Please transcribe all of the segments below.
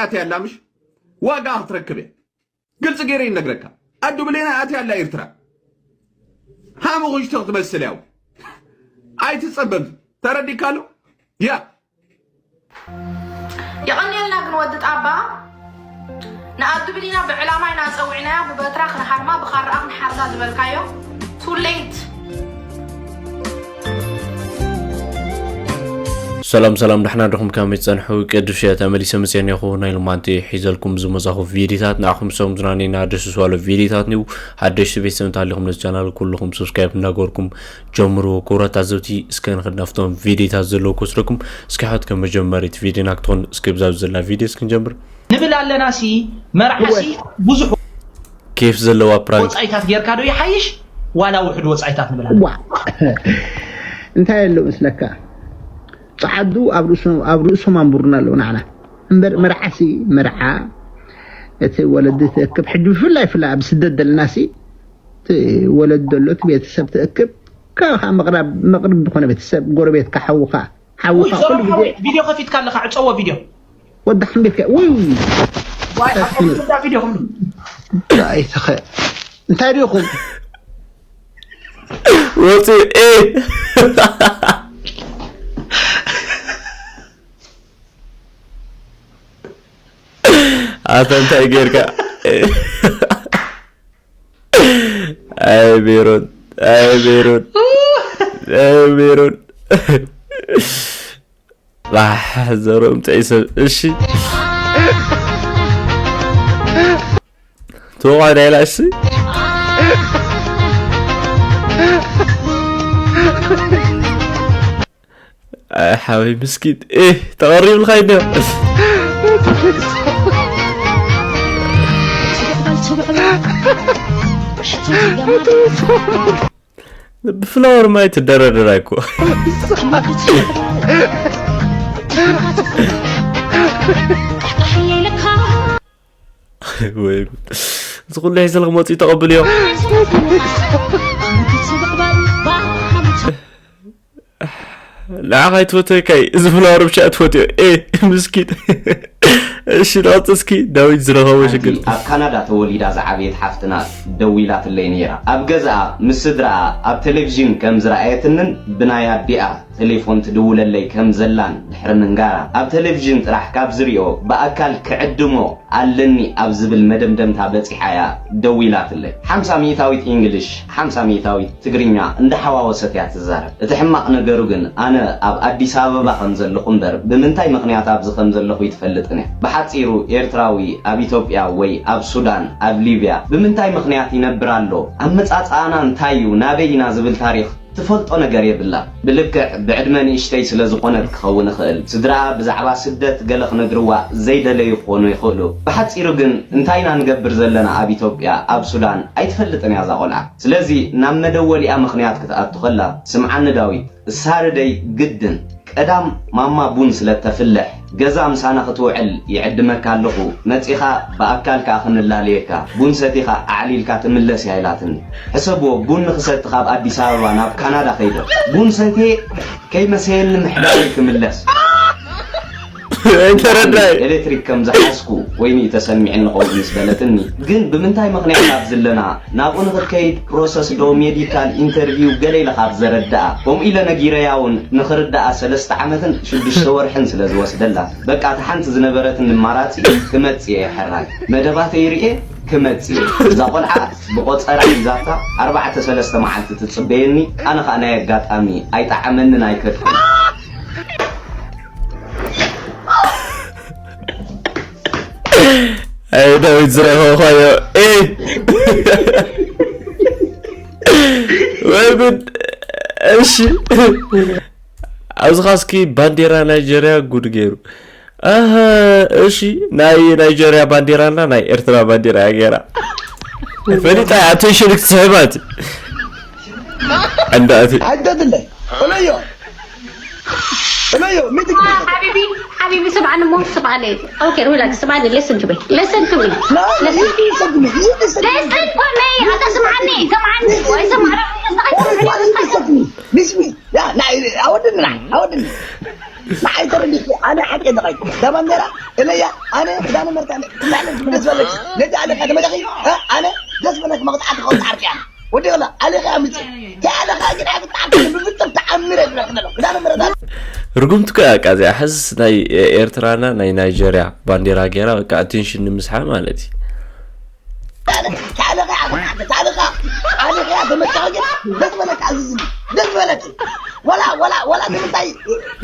ኣትያ ኣላ ምሽ ዋጋ ክትረክብ እያ። ግልፂ ገይረ ይነግረካ። ኣዱ ብሌና ኣትያ ኣላ ኤርትራ። ሃመኹሽቲ ክትመስል ያው ኣይትፀበም። ተረዲካ ኣሎ ያ የቐንየልና ግን ወዲ ጣባ ንኣዱ ብሊና ብዕላማ ኢና ፀዊዕናያ ብበትራ ክንሃርማ ብኻራኣ ክንሓርዳ ዝበልካዮ too late። ሰላም ሰላም፣ ደሕና ዲኹም? ከመይ ትጸንሑ? ቅዱስ እየ፣ ተመሊሰ መጽየ እኒኹ። ናይ ሎማንቲ ሒዘልኩም ዝመጻኹ ቪዲዮታት ንዓኹም ሰሙን ዝናነና ደስ ዝባሉ ቪዲዮታት ንዩ። ሓደሽቲ ቤተሰብ እንተሃሊኹም ነዚ ቻናል ኩልኹም ሰብስክራይብ እናገበርኩም ጀምሩ። ክቡራት ታዘብቲ፣ እስከ ንኽድ ናብቶም ቪዲዮታት ዘለዉ ክወስደኩም። እስኪ ሓት ከም መጀመሪት ቪዲዮና ክትኾን እስኪ ብዛ ዘላ ቪዲዮ እስኪ ንጀምር። ንብል ኣለና ሲ መርዓ ሲ ብዙሕ ኬፍ ዘለዋ ፕራንክ ወፃኢታት ጌርካ ዶ ይሓይሽ ዋላ ውሕድ ወፃኢታት ንብል ኣለና። ዋ እንታይ ኣሎ መስለካ? ጸዓዱ ኣብ ርእሶም ኣብ ርእሶም ኣንቡርና ኣለዉ ንዓና እምበር መርዓሲ መርዓ እቲ ወለዲ ትእክብ ሕጂ ብፍላይ ፍላይ ኣብ ስደት ደለናሲ እቲ ወለዲ ዘሎ እቲ ቤተሰብ ትእክብ ካብኻ መቕረብ መቕርብ ዝኾነ ቤተሰብ ጎረቤትካ ሓውኻ ሓውኻ ኩሉ ግዜ ቪድዮ ከፊትካ ኣለካ ዕፀዎ ቪድዮ ወዳ ሓምቤትካ ውይ ዋይ ሓቆ ቪድዮ ክብሉ ኣይተኸ እንታይ ዲኹም ወፂኡ ኤ ኣታ እንታይ ጌርካ ኣይ ሜሮን ኣይ ሜሮን ኣይ ሜሮን ባሕ ዘሮም ጥዒ ሰብ እሺ ተወቋዳ ኢላ እሺ ሓወይ ምስኪን ተቐሪብልካ ይደ ብፍላወር ማይ ትደረደር ኣይኮ ወይ እዚ ኩሉ ሒዘልኩም ወፂኡ ተቐብልዮ ንዓኻ ኣይትፈትወካይ እዚ ፍላወር ብቻ ትፈትዮ ኤ ምስኪን እሺ ንቐጽ እስኪ ዳዊት ዝረኸቦ ሽግር ኣብ ካናዳ ተወሊዳ ዝዓበየት ሓፍትና ደዊላትለይ ነይራ ኣብ ገዛኣ ምስ ስድራኣ ኣብ ቴሌቭዥን ከም ዝረኣየትንን ብናይ ኣዲኣ ቴሌፎን ትድውለለይ ከም ዘላን ድሕሪ ምንጋራ ኣብ ቴሌቭዥን ጥራሕ ካብ ዝሪኦ ብኣካል ክዕድሞ ኣለኒ ኣብ ዝብል መደምደምታ በፂሓ እያ ደዊላትለይ። ሓምሳ ሚእታዊት ኢንግሊሽ፣ ሓምሳ ሚእታዊት ትግርኛ እንዳሓዋወሰት እያ ትዛረብ። እቲ ሕማቕ ነገሩ ግን ኣነ ኣብ ኣዲስ ኣበባ ከም ዘለኹ እምበር ብምንታይ ምኽንያት ኣብዚ ከም ዘለኹ ኣይትፈልጥን እያ። ብሓፂሩ ኤርትራዊ ኣብ ኢትዮጵያ ወይ ኣብ ሱዳን፣ ኣብ ሊብያ ብምንታይ ምኽንያት ይነብር ኣሎ፣ ኣመፃፅኣና እንታይ እዩ፣ ናበይ ኢና ዝብል ታሪኽ ትፈልጦ ነገር የብላን። ብልክዕ ብዕድመ ንእሽተይ ስለ ዝኾነት ክኸውን ይኽእል። ስድራኣ ብዛዕባ ስደት ገለ ክነግርዋ ዘይደለዩ ክኾኑ ይኽእሉ። ብሓጺሩ ግን እንታይ ኢና ንገብር ዘለና ኣብ ኢትዮጵያ፣ ኣብ ሱዳን ኣይትፈልጥን እያ እዛ ቆልዓ። ስለዚ ናብ መደወሊኣ ምኽንያት ክትኣቱ ከላ፣ ስምዓኒ ዳዊት፣ እሳ ርደይ ግድን ቀዳም ማማ ቡን ስለ ተፍልሕ፣ ገዛ ምሳና ክትውዕል ይዕድመካ ኣለኹ፣ መጺኻ ብኣካል ከኣ ክንላለየካ፣ ቡን ሰቲኻ ኣዕሊልካ ትምለስ እያ ኢላትኒ። ሕሰብዎ፣ ቡን ንኽሰቲ ካብ ኣዲስ ኣበባ ናብ ካናዳ ከይደ። ቡን ሰትየ ከይመሰየኒ ምሕዳረይ ክምለስ። ኣይተረዳይ። ኤሌክትሪክ ከም ዝሓዝኩ ኮይኑ እዩ ተሰሚዕኒ ከምኡ ምስ በለትኒ። ግን ብምንታይ ምኽንያት ኣብዚ ኣለና? ናብኡ ንኽትከይድ ፕሮሰስ ዶ ሜዲካል ኢንተርቪው ገለ ኢለ ካብ ዘረድኣ። ከምኡ ኢለ ነጊረያ እውን ንኽርድኣ ሰለስተ ዓመትን ሽዱሽተ ወርሕን ስለ ዝወስደላ። በቃ እታ ሓንቲ ዝነበረትኒ ኣማራጺ ክመጽእ እየ ሕራይ። መደባተይ ርእየ ክመጽእ እየ። እዛ ቆልዓ ብቆጸራ ሒዛታ ኣርባዕተ ሰለስተ መዓልቲ ትጽበየኒ። ኣነ ኸኣ ናይ ኣጋጣሚ ኣይጠዓመንን ኣይከድኩን። ኣይ ዳዊት ዝረኸብካዮ ኤ ወይ ጉድ። እሺ ኣብዚ ኻስኪ ባንዴራ ናይጀርያ ጉድ ገይሩ። ኣሀ እሺ ናይ ናይጀርያ ባንዴራና ናይ ኤርትራ ባንዴራ እያ ገይራ። ፈሊጣ ኣቴንሽን ክትስሕባት እንዳእቲ حدد لي قليو قليو مين تقدر حبيبي حبيبي سمعني مو سمعني اوكي ريلاكس سمعني listen to me listen to me لا لا listen you listen to me you listen to me listen to me انت سمعني سمعني واسمع Why you listen to me? Listen to me. لا لا عودني لا عودني. ንዓይ ተረዲእኪ፣ ኣነ ሓቂ ደቐይ። እዛ ባንዴራ እለያ፣ ኣነ ክዳነ መርታ፣ ክዳነ ደስ በለኪ። ነቲ ኣለካ ተመለኺ፣ እ? ኣነ ደስ በለኪ፣ መቕጻዕቲ ከውጽዓርኪ ኣነ። ወዲ ገላ፣ ኣለካ ኣምጺ። እንታይ ኣለካ ግን፣ ኣብ ብጣዕሚ ብፍጹም ተኣምር የብለክ ዘሎ። ክዳነ መርታ። ርጉምቲ እኮ እያ፣ በቃ እዚኣ። ሕዝስ ናይ ኤርትራና ናይ ናይጀርያ ባንዴራ ገይራ፣ በቃ ኣቴንሽን ንምስሓብ ማለት እዩ። ታልኻ ኣልኻ ኣልኻ ተመጣቂ ደስ በለካ ኣዝዝኒ ደስ በለኪ። ወላ ወላ ወላ ንምንታይ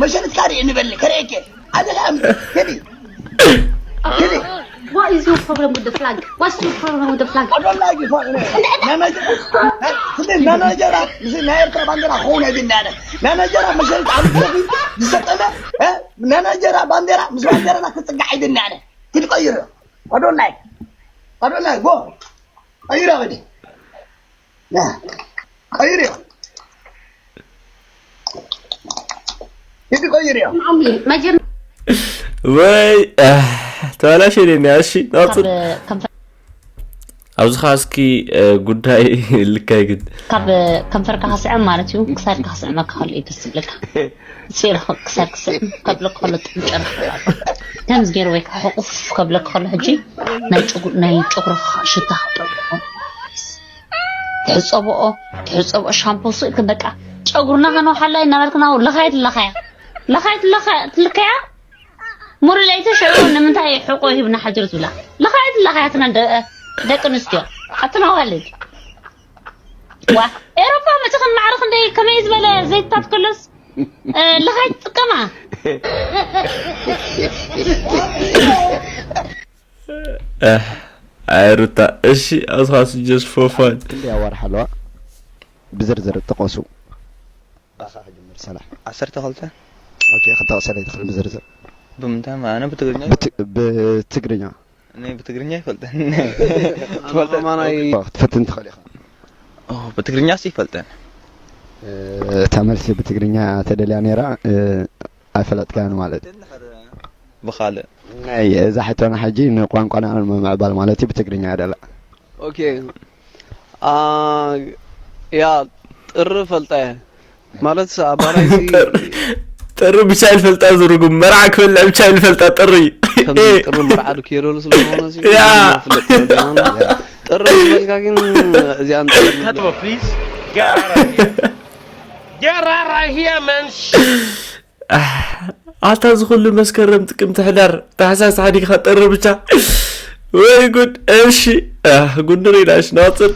መሸንትካ ርኢ ንበሊ ከርእየኪ። ኣልኻ ኣምዚ ሂዲ ሂዲ። What is your problem with the flag? What's your problem with the flag? I don't like it. ናናጀራ ምስ ናይ ኤርትራ ባንዴራ ክኸውን ኣይድናነ። ናናጀራ መሸንት ኣምዚ ዝሰጠመ ናናጀራ ባንዴራ ምስ ባንዴራና ክፅጋዕ ኣይድናነ። ክትቀይሮ I don't like. I don't like. Go. ቀይር ወዲ። ያ። ቀይር። ሂድ ቀይር። መጀመ- ወይ ኣህ፣ ተባላሽ የለኒ። እሺ ናውፅል። ኣብዚ ኸዓ እስኪ ጉዳይ ልካይ ግን ካብ ከንፈርካ ክስዕም ማለት እዩ። ክሳድካ ክስዕመካ ከሎ እዩ ደስ ዝብለካ። ስኢልካ ክሳድ ክስዕም ከብለካ ከሎ ጥንጨር ከምዚ ገይሩ ወይ ከዓ ሕቑፍ ከብለካ ከሎ ሕጂ ናይ ጨጉ- ናይ ጨጉርኻ ሽታ ትሕፀቦኦ ትሕፀቦኦ ሻምፖ ስኢልክ በቃ ጨጉርና ከነውሓላ እናበልክ ናው ለኻየት ለኻያ ለኻየት ለኻያ ትልከያ ሙሪ ለይቲ ሽዑ ንምንታይ ሕቆ ሂብና ሓጅር ዝብላ ለኻየት ለኻያ ትነን ደቂ ኣንስትዮ ኣትናዋልድ ዋ ኤሮፓ መፅኽን ማዕረ ክንደይ ከመይ ዝበለ ዘይትታት ከሎስ ለኻይ ትጥቀማ ኣይ ሩታ እሺ ኣስኻስ just for fun ክንደይ ኣዋርሕ ኣለዋ ብዝርዝር ጥቐሱ ባኻ ክጅምር ሰላሕ ዓሰርተ ክልተ ኦኬ ክተቕሰለይ ትኽእል ብዝርዝር ብምንታይ ኣነ ብትግርኛ ብትግርኛ እኔ ብትግርኛ ይፈልጠን ትፈትን ትኽእል ኢኻ ብትግርኛ ስ ይፈልጠን እታ መልሲ ብትግርኛ ተደልያ ነይራ ኣይፈለጥካያን ማለት ብኻልእ ናይ እዛ ሕቶና ሕጂ ንቋንቋና ንምምዕባል ማለት እዩ ብትግርኛ ያደላ ኦኬ ያ ጥሪ ፈልጠ ማለት ኣባራይ ጥሪ ብቻ ይፈልጣ ዝርጉም መርዓ ክበልዕ ብቻ ይፈልጣ ጥሪ ጥሪ መርዓ ድክየለሉ ስለሆነ ያ ጥሪ ፈልካ ግን እዚኣን Get out of here, man. ኣታ ዝኩሉ መስከረም ጥቅምቲ ሕዳር ታሕሳስ ሓዲግካ ጥሪ ብቻ ወይ ጉድ እሺ ጉንድር ኢላሽ ናፅል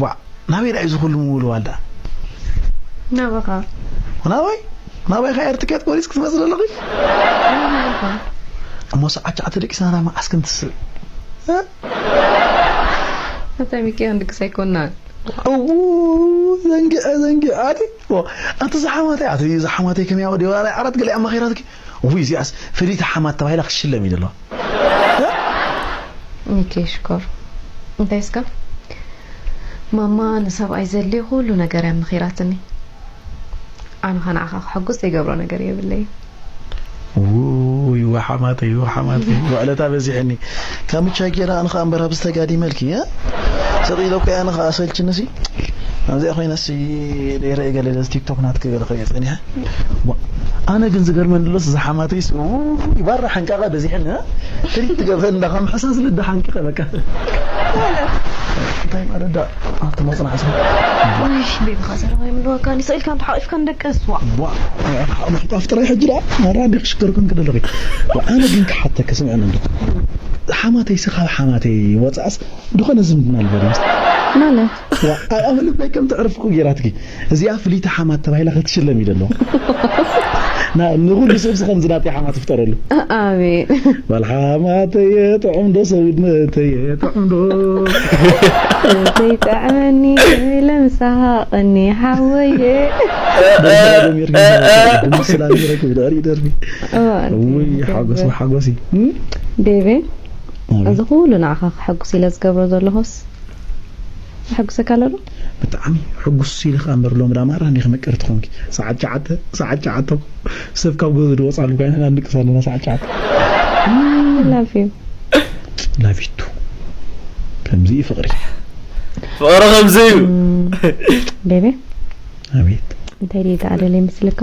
ዋ ናበይ ዳዩ ዝኩሉ ምውልዋል ዳ ናባኻ ናበይ ናበይ ካ ኤርትኬት ፖሊስ ክትመፅእ ዘለኺ እሞ ሰዓት ሸዓተ ደቂስና ዳ መዓስ ክንትስእ ኣታ ሚኪ ክንድቅስ ኣይኮና እዉ ዘንጊዐ ዘንጊዐ ኣቲ ኣቲ ዝሓማተይ ኣቲ ዝሓማተይ ከመይ ወዲ ወላ ናይ ዓራት ገለ ኣማኺራትኪ ውይ እዚኣስ ፍልይቲ ሓማት ተባሂላ ክትሽለም እዩ ዘለዋ ሚኪ ሽኮር እንታይ እስካ ማማ ንሰብኣይ ዘድልዮ ኩሉ ነገር እያ ምኺራትኒ ኣነ ኸ ንዓኻ ክሕጉስ ዘይገብሮ ነገር የብለይ ውይ ወሓማተይ ወሓማተይ ውዕለታ በዚሐኒ ካብ ምቻ ጌራ ኣነ ኸኣ እምበር ኣብዚ ተጋዲመልኪ እ ሰቒለ እኮ ኣነ ኸኣ ሰልችንሲ ኣብዚኣ ኮይነሲ ደይረአ ገለ ቲክቶክ ናትክ ገለ ክሪኦ ጸኒሐ ኣነ ግን ዝገርመን ደሎስ ዝሓማተይስ ይባራ ሓንቃቓ በዚሐኒ ትሪት ትገብረ እንዳኻ ምሕሳስ ልዳ ሓንቂቐ በቃ እንታይ ማለት ዳ ኣብቲ መጽናዕቲ ቤትኻ ሰረኻ የምልወካ ንስኢልካ እንተ ሓቂፍካ ንደቀስ ዋ ኣፍጥራይ ሕጂ ደኣ ማራ እንዲ ክሽከርኩም ክደለኺ ኣነ ግን ክሓተክ ስምዕኒ እንዶ ሓማተይ ሲ ካብ ሓማተይ ወፃእስ ዝኾነ ዝምድና ልበል ምስ ማለት ኣበልታይ ከም ትዕርፍኩ ጌራትኪ እዚኣ ፍልይቲ ሓማት ተባሂላ ክትሽለም እዩ ደሎ ንኩሉ ሰብ ዝኸም ዝናጠይ ሓማት ይፍጠረሉ ኣሜን ባል ሓማተየ ጥዑም ዶ ሰብነተየ ጥዑም ዶ ዘይጠዕመኒ ለምሳሃ ቀኒ ሓወየ ምስላሚ ረክብ ድሕሪ ደርቢ ውይ ሓጎስ ሓጎስ እዩ ቤቤ እዚ ኩሉ ንዓኻ ክሕጉስ ኢለ ዝገብሮ ዘለኹስ ይሕጉሰካ ኣሎ ዶ ብጣዕሚ ሕጉስ ኢለ ከኣ እምበር ሎሚ ዳ ማራ እንዲኺ ምቅርቲ ኾንኪ ሰዓት ሸዓተ ሰዓት ሸዓተ ሰብ ካብ ገዝኡ ድወፅኣሉ ኮይና ንድቅስ ኣለና ሰዓት ሸዓተ ላፊ ላቪቱ ከምዚ እዩ ፍቕሪ ፍቕሪ ከምዚ እዩ ቤቤ ኣቤት እንታይ ድዩ ተኣደለ ይመስልካ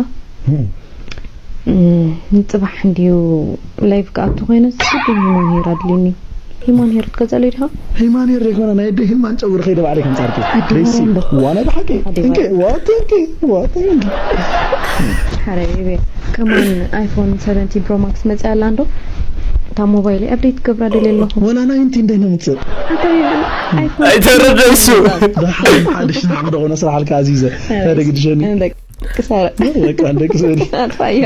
እም፣ ንጽባሕ እንድዩ ላይቭ ክኣቱ ኮይነ፣ ስዲ ሂማን ሄር ኣድልዩኒ። ሂማን ሄር ክትገዝኣለይ ዲኻ? ሂማን ሄር ዘይኮነ፣ ናይ ኣደ ሂማን ጨጉሪ ከይደ ባዕለይ ከምጻልኪ። ኣደ ደይሲ፣ ሂማን ዶ? ዋና ብሓቂ። ኣደ እንኬ፣ ሂማን። ዋት እንኬ፣ ዋት እንኬ። ሓረ ቤቤ፣ ከማን ኣይፎን ሰቨንቲ ፕሮ ማክስ መጽያ ኣላ እንዶ? እታ ሞባይል ኣፕዴት ክገብራ ደልየ ኣለኹ። ወላ ናይንቲ እንደ ነምጽእ። ኣደ ቤቤ፣ ኣይፎን ኣይተረደሱ። ደሓን ሓድሽ ንዓኽ ደኾነ ስራሓልካ ኣዚዘ። ኣረ፣ ተደግድሸኒ። ደቂ ሳረ። በቃ፣ ደቂ ሳረ። ኣጥፋዮ።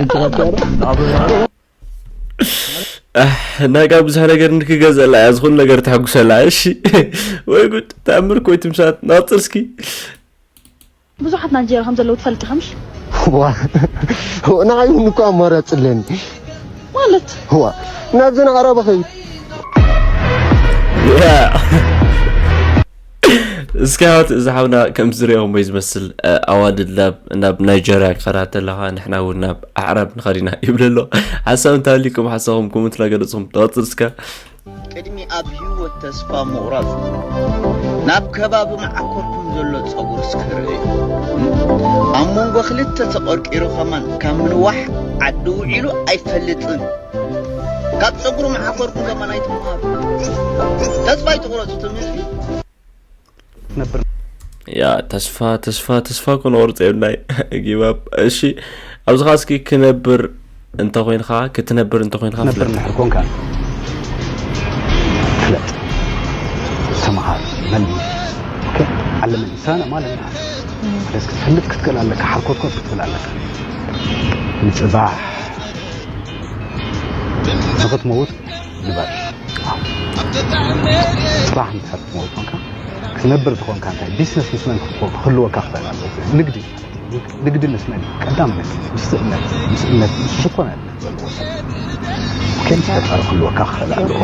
ኣሕ፣ ናጋ ብዙሕ ነገር ንክገዘላ እያ፣ ዝኾነ ነገር ተሐጉሰላ። እሺ። ወይ ጉድ፣ ተኣምር እኮ እዩ ትምሳት። ናጽር እስኪ። ብዙሓት ናይጀርያ ከም ዘለዉ ትፈልጢ ኢኻ ምሽ? ዋ፣ ንዓይ እውን እኮ ኣማራጺ ኣለኒ። ማለት? ዋ፣ ናብዘን ኣዕራብ ኸይድ። ያ። እስኪ ኣሕዋት፣ እዚ ሓውና ከም ዝሪኦ እሞ እዩ ዝመስል፣ እ፣ ኣዋልድ ናብ፣ ናብ ናይጀርያ ክኸዳ ተለኻ፣ ንሕና እውን ናብ ኣዕራብ ንኸድ ኢና ይብል ኣሎ። ሓሳብ እንተሃልዩኩም፣ ሓሳብኩም ኮመንት እናገለጽኩም ተቐጽል እስከ። ቅድሚ ኣብ ህይወት ተስፋ ምቑራጽ፣ ናብ ከባቢ መዓኮርኩም ዘሎ ጸጉር እስከ ርእዩ። ኣብ መንጎ ክልተ ተቐርቂሩ ከማን ካብ ምንዋሕ ዓዲ ውዒሉ ኣይፈልጥን። ካብ ጸጉሪ መዓኮርኩም ከማን ኣይትምሃሩ። ተስፋ ኣይትቑረጹ፣ ትምህርቲ ነብር። ያ፣ ተስፋ፣ ተስፋ፣ ተስፋ እኮ ንቆርጽ የብልናይ። ጊቭ ኣፕ። እሺ፣ ኣብዚ ኸኣ እስኪ ክነብር እንተኾይንኻ፣ ክትነብር እንተኾይንኻ ነብር ፍለጥ። እንድሕር ኮንካ፣ ፍለጥ። ተመሃር፣ መልምድ። ኦኬ? ዓለም ኢንሳን ማለት ነው። ስለዚ ክትፈልጥ ክትክእል ኣለካ፣ ሓርኮትኮት ክትብል ኣለካ። ንጽባሕ ንኽትመውት ንበር። ጽባሕ እንድሕር ክትመውት ኮንካ፣ ክትነብር ተኾንካ እንታይ ቢዝነስ ምስ መን ክትኮ-፣ ክህልወካ ክኽእል ኣለዎ? ንግዲ፣ ንግዲ ምስ መን? ቀዳምነት ምስ እምነት፣ ምስ እምነት፣ ምስ ዝኾነ እምነት ዘለዎ ሰብ። ኦኬ፣ ምስ ፈጣሪ ክህልወካ ክኽእል ኣለዎ።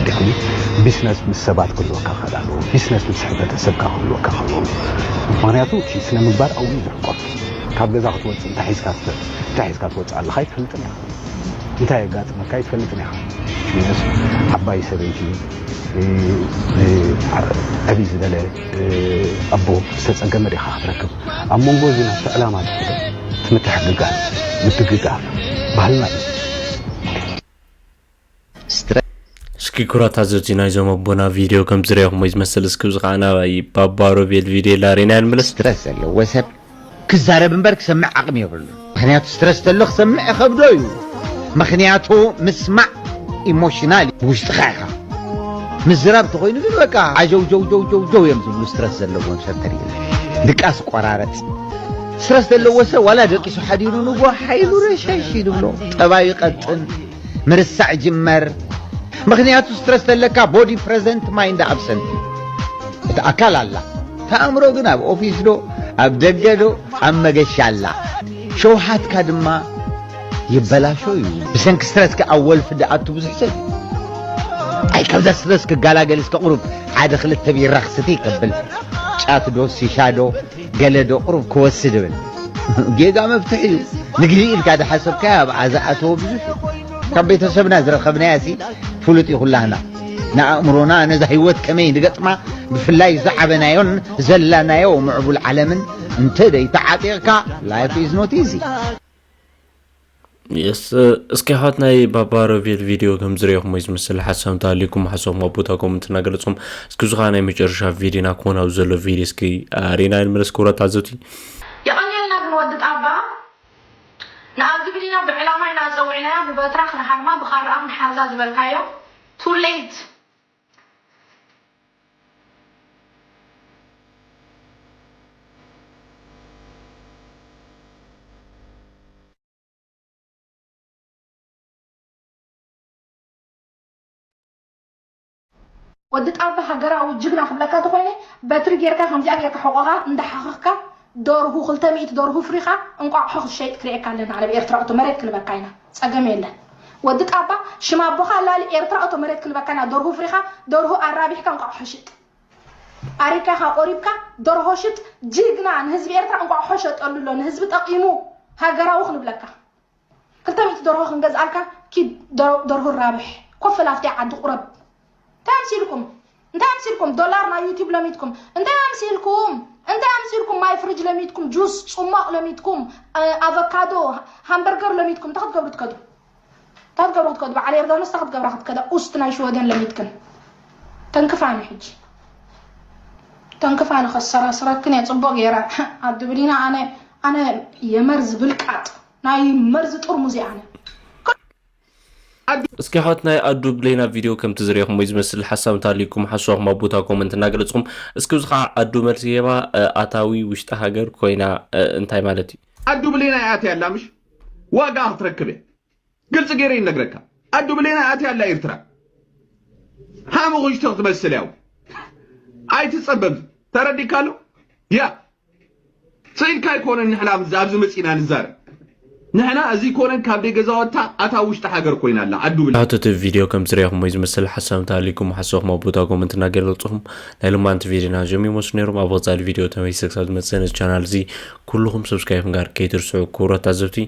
ድሕሪ ቢዝነስ ምስ ሰባት ክህልወካ ክኽእል ኣለዎ። ቢዝነስ ምስ ሕብረተሰብካ ክህልወካ ክህልዎ። ምኽንያቱ እቲ ስነ ምግባር ኣብኡ እዩ ዝሕቆፍ። ካብ ገዛ ክትወጽእ እንታይ ሒዝካ ትወ-፣ እንታይ ሒዝካ ትወጽእ ኣለኻ ኣይትፈልጥን ኢኻ። እንታይ የጋጥመካ ኣይትፈልጥን ኢኻ። ሽመስ ዓባይ ሰበይቲ፣ እ፣ እ፣ ዓቢ ዝበለ፣ እ፣ ኣቦ ዝተጸገመ ዲኻ ክትረክብ። ኣብ መንጎ እዚ ናብቲ ዕላማ ትኸዶ፣ እቲ ምትሕግጋዝ፣ ምድግጋፍ፣ ባህልና እዩ። እስኪ ኩራት ኣዘዝቲ ናይዞም ኣቦና ቪድዮ ከም ዝረኹሞ ዝመስል፣ እስኪ እዚ ኸዓ ናባይ ባባ ሮቤል ቪድዮ ላሬና ንመለስ። ስትረስ ዘለዎ ሰብ ክዛረብ እምበር ክሰምዕ ዓቕሚ የብሉን። ምኽንያቱ ስትረስ ተሎ ክሰምዕ ይኸብዶ እዩ። ምኽንያቱ ምስማዕ ኢሞሽናል እዩ፣ ውሽጥኻ ኢኻ። ምዝራብ ተኾይኑ ግን በቃ ዓጀው ጀው ጀው ጀው ጀው እዮም ዝብሉ ስትረስ ዘለዎም ሰብ ተሪእና። ድቃስ ቆራረጽ። ስትረስ ዘለዎ ሰብ ዋላ ደቂሱ ሓዲሩ ንግሆ ሓይሉ ረሸሽ ይድብሎ። ጠባዩ ይቐጥን፣ ምርሳዕ ይጅመር። ምኽንያቱ ስትረስ ዘለካ ቦዲ ፕረዘንት ማይንድ ኣብሰንት። እቲ ኣካል ኣላ። እቲ ኣእምሮ ግን ኣብ ኦፊስ ዶ፣ ኣብ ደገ ዶ፣ ኣብ መገሻ ኣላ። ሸውሃትካ ድማ ይበላሾ እዩ። ብሰንኪ ስትረስ ከኣ ወልፊ ድኣቱ ብዙሕ ሰብ እዩ። ኣይ ካብዛ ስትረስ ክጋላገል እስከ ቁሩብ ሓደ ክልተ ቢራ ክስቲ ከብል። ጫት ዶ፣ ሲሻ ዶ፣ ገለ ዶ ቁሩብ ክወስድ እብል። ጌጋ መፍትሒ እዩ። ንግዲ ኢልካ ዝሓሰብካዮ ኣብኣ ዝኣተወ ብዙሕ እዩ። ካብ ቤተሰብና ዝረኸብናያ ሲ ፍሉጥ እዩ ኩላህና። ንኣእምሮና ነዛ ህይወት ከመይ ንገጥማ፣ ብፍላይ ዝዓበናዮን ዘላናዮ ምዕቡል ዓለምን እንተ ደይተዓጢቕካ፣ life is not easy። የስ፣ እስኪ ኣሕዋት ናይ ባባ ሮቤል ቪድዮ ከም ዝረኹሞ እዩ ዝመስል። ሓሳብ እንተሃልዩኩም ሓሳብኩም ኣብ ቦታ ኮመንት እናገለጽኩም፣ እስኪ እዚ ኸዓ ናይ መጨረሻ ቪድዮና ክኾን ኣብ ዘሎ ቪድዮ እስኪ ኣሪና ንመለስ ክብረት ኣዘብቲ። የቐንየልና ግን ወዲ ጣባ፣ ንኣዚ ቪድዮና ብዕላማ ኢና ጸዊዕናያ፣ ብበትራ ክንሃርማ፣ ብኻራኣ ክንሓርዛ ዝበልካዮ፣ too late። ወዲ ጣባ ሃገራዊ ጅግና ክብለካ ተኾይነ፣ በትሪ ጌርካ ከምዚኣ ጌርካ ሕቖኻ እንዳሓኸኽካ፣ ደርሁ፣ ክልተ ሚእቲ ደርሁ ፍሪኻ፣ እንቋቑሖ ክትሸይጥ ክርእየካ ኣለና። ኣነ ብኤርትራ ኦቶ መሬት ክንበካ ኢና። ጸገም የለን። ወዲ ጣባ፣ ሽም ኣቦኻ ኣላሊ ኤርትራ ኦቶ መሬት ክንበካ ኢና። ደርሁ ፍሪኻ፣ ደርሁ ኣራቢሕካ እንቋቑሖ ሽጥ። ኣሪካኻ ቆሪብካ፣ ደርሆ ሽጥ፣ ጅግና፣ ንህዝቢ ኤርትራ እንቋቑሖ ሸጠሉ ኣሎ፣ ንህዝቢ ጠቒሙ፣ ሃገራዊ ክንብለካ። ክልተ ሚእቲ ደርሆ ክንገዝኣልካ፣ ኪድ ደር-፣ ደርሆ ራብሕ። ኮፍ በል ኣብቲ ዓዲ ቁረብ። እንታይ ኣምሲልኩም? እንታይ ኣምሲልኩም? ዶላር ናይ ዩቲዩብ ለሚድኩም። እንታይ ኣምሲልኩም? እንታይ ኣምሲልኩም? ማይ ፍርጅ ለሚትኩም፣ ጁስ፣ ጽሟቕ ለሚትኩም፣ ኣቨካዶ፣ ሃምበርገር ለሚትኩም እንታይ ክትገብሩ ትከዱ? እንታይ ክትገብሩ ክትከዱ? በዓል ዮርዳኖስ እንታይ ክትገብራ ክትከዳ? ኡስት ናይ ሽወደን ለሚትክን ተንክፋኒ ሕጂ ተንክፋኒ ከሰራስረክን እየ ጽቡቕ ገይረ። ኣዲ ብሊና ኣነ ኣነ የመርዝ ብልቃጥ ናይ መርዝ ጥርሙዝ እየ ኣነ። እስኪ ሓወት ናይ ኣዱ ብሌና ቪድዮ ከምቲ ዝሪኢኹም ወይ ዝመስል ሓሳብ እንተሃልዩኩም ሓሳብኩም ኣብ ቦታ ኮመንት እናገለፅኩም እስኪ እዚ ከዓ ኣዱ መልሲ ሂባ ኣታዊ ውሽጢ ሃገር ኮይና እንታይ ማለት እዩ? ኣዱ ብሌና እያ ኣትያ ኣላ ምሽ ዋጋ ክትረክብ እያ። ግልፂ ገይረ ይነግረካ ኣዱ ብሌና እያ ኣትያ ኣላ ኤርትራ። ሃሙ ክሽቶ ክትመስል ያው ኣይትፀበብ ተረዲካ ኣሎ ያ ስኢልካ ኣይኮነን ንሕና ኣብዚ መፂና ንዛረብ ንሕና እዚ ኮነን ካብ ደይ ገዛወታ ኣታ ውሽጢ ሃገር ኮይና ኣላ ኣዱ ብላ ሕቶት ቪድዮ ከም ዝሪኢኹም ወይ ዝመስል ሓሳብ እንተሃልዩኩም ሓሳብኩም ኣብ ቦታ ኮመንት እናገለፅኹም ናይ ልማንቲ ቪድዮና ዞም ይመስሉ ነይሮም ኣብ ቀፃሊ ቪድዮ ተመሊሰ ክሳብ ዝመፅእ ነዚ ቻናል እዚ ኩልኹም ሰብስክራይብ ምግባር ከይትርስዑ ክቡራት ታዘብቲ